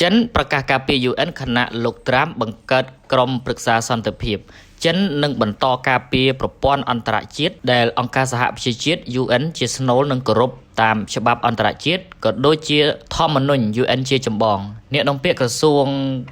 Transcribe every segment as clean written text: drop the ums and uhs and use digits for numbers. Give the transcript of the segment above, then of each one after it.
ចិនប្រកាសការពារ UN ខណៈលោកត្រាំបង្កើតក្រុមប្រឹក្សាសន្តិភាពចិននឹងបន្តការពារប្រព័ន្ធអន្តរជាតិដែលអង្គការសហប្រជាជាតិ UN ជាស្នូលនិងគោរពតាមច្បាប់អន្តរជាតិក៏ដូចជាធម្មនុញ្ញ UN ជាចម្បងអ្នកនាំពាក្យក្រសួង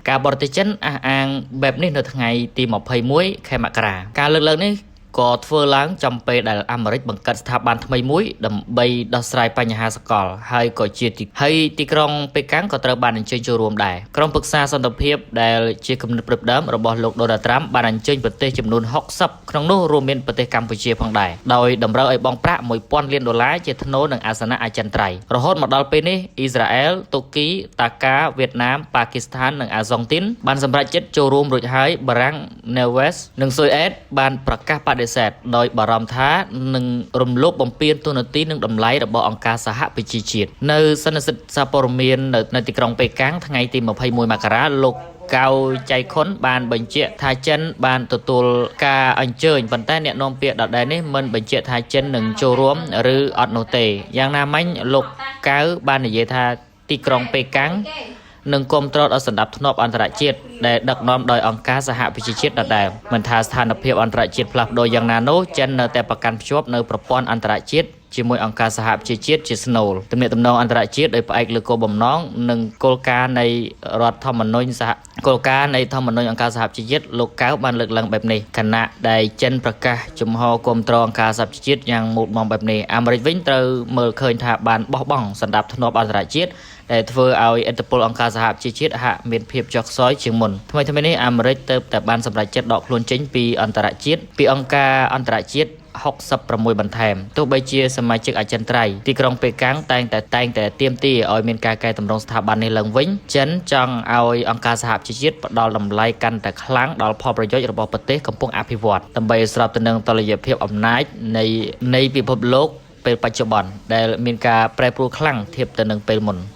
ការបរទេសចិនអះអាងបែបនេះនៅថ្ងៃទី21ខែមករាការលើកឡើងនេះក៏ធ្វើឡើងចំពេលដែលអាមេរិកបង្កើតស្ថាប័នថ្មីមួយដើម្បីដោះស្រាយបញ្ហាសកលហើយក៏ជាទីហើយទីក្រុងប៉េកាំងក៏ត្រូវបានអញ្ជើញចូលរួមដែរក្រុមប្រឹក្សាសន្តិភាពដែលជាគំនិតផ្ដួចផ្ដើមរបស់លោកដូណាល់ត្រាំបានអញ្ជើញប្រទេសចំនួន60ក្នុងនោះរួមមានប្រទេសកម្ពុជាផងដែរដោយតម្រូវឲ្យបង់ប្រាក់1000លានដុល្លារជាថ្នូរនឹងអាសនៈអចិន្ត្រៃយ៍រហូតមកដល់ពេលនេះអ៊ីស្រាអែលតួគីតាកាវៀតណាមប៉ាគីស្ថាននិងអាហ្សង់ទីនបានសម្រេចចិត្តចូលរួមរួចហើយបារាំងណេវេសនិងស៊ុយអែតបានប្រកាសបដិសេធដោយបារម្ភថានឹងរំលោភបំពានតួនាទីនិងតម្លៃរបស់អង្គការសហប្រជាជាតិនៅសន្និសីទសារព័ត៌មាននៅទីក្រុងប៉េកាំងថ្ងៃទី21មករាលោកកៅចៃខុនបានបញ្ជាក់ថាចិនបានទទួលការអញ្ជើញប៉ុន្តែអ្នកនាំពាក្យដដែលនេះមិនបញ្ជាក់ថាចិននឹងចូលរួមឬអត់នោះទេយ៉ាងណាមិញលោកកៅបាននិយាយថាទីក្រុងប៉េកាំងនឹងគ្រប់គ្រងដល់សន្តិភាពអន្តរជាតិដែលដឹកនាំដោយអង្គការសហប្រជាជាតិដដែលមិនថាស្ថានភាពអន្តរជាតិផ្លាស់ប្ដូរយ៉ាងណានោះចិននៅតែប្រកាន់ភ្ជាប់នៅប្រព័ន្ធអន្តរជាតិជាមួយអង្គការសហប្រជាជាតិជាស្នូលទំនាក់ទំនងអន្តរជាតិដោយផ្អែកលើគោលបំណងនិងគោលការណ៍នៃរដ្ឋធម្មនុញ្ញសហគោលការណ៍នៃធម្មនុញ្ញអង្គការសហប្រជាជាតិលោកកៅបានលើកឡើងបែបនេះខណៈដែលចិនប្រកាសជំហរគាំទ្រអង្គការសហប្រជាជាតិយ៉ាងមុតមមបែបនេះអាមេរិកវិញត្រូវមើលឃើញថាបានបោះបង់សន្តិភាពអន្តរជាតិដែលធ្វើឲ្យឥទ្ធិពលអង្គការសហប្រជាជាតិហាក់មានភាពចុះខ្សោយជាងមុនថ្មីៗនេះអាមេរិកទើបតែបានសម្រេចចិត្តដកខ្លួនចេញពីអន្តរជាតិពីអង្គការអន្តរជាតិ66បន្ថែមទោះបីជាសមាជិកអចិន្ត្រៃយ៍ទីក្រុងប៉េកាំងតែងតែតែងតែទាមទារឲ្យមានការកែតម្រង់ស្ថាប័ននេះឡើងវិញចិនចង់ឲ្យអង្គការសហប្រជាជាតិផ្ដល់តម្លៃកាន់តែខ្លាំងដល់ផលប្រយោជន៍របស់ប្រទេសកំពុងអភិវឌ្ឍដើម្បីស្របទៅនឹងតុល្យភាពអំណាចនៃពិភពលោកពេលបច្ចុប្បន្នដែលមានការប្រែប្រួលខ្លាំងធៀបទៅនឹងពេលមុន។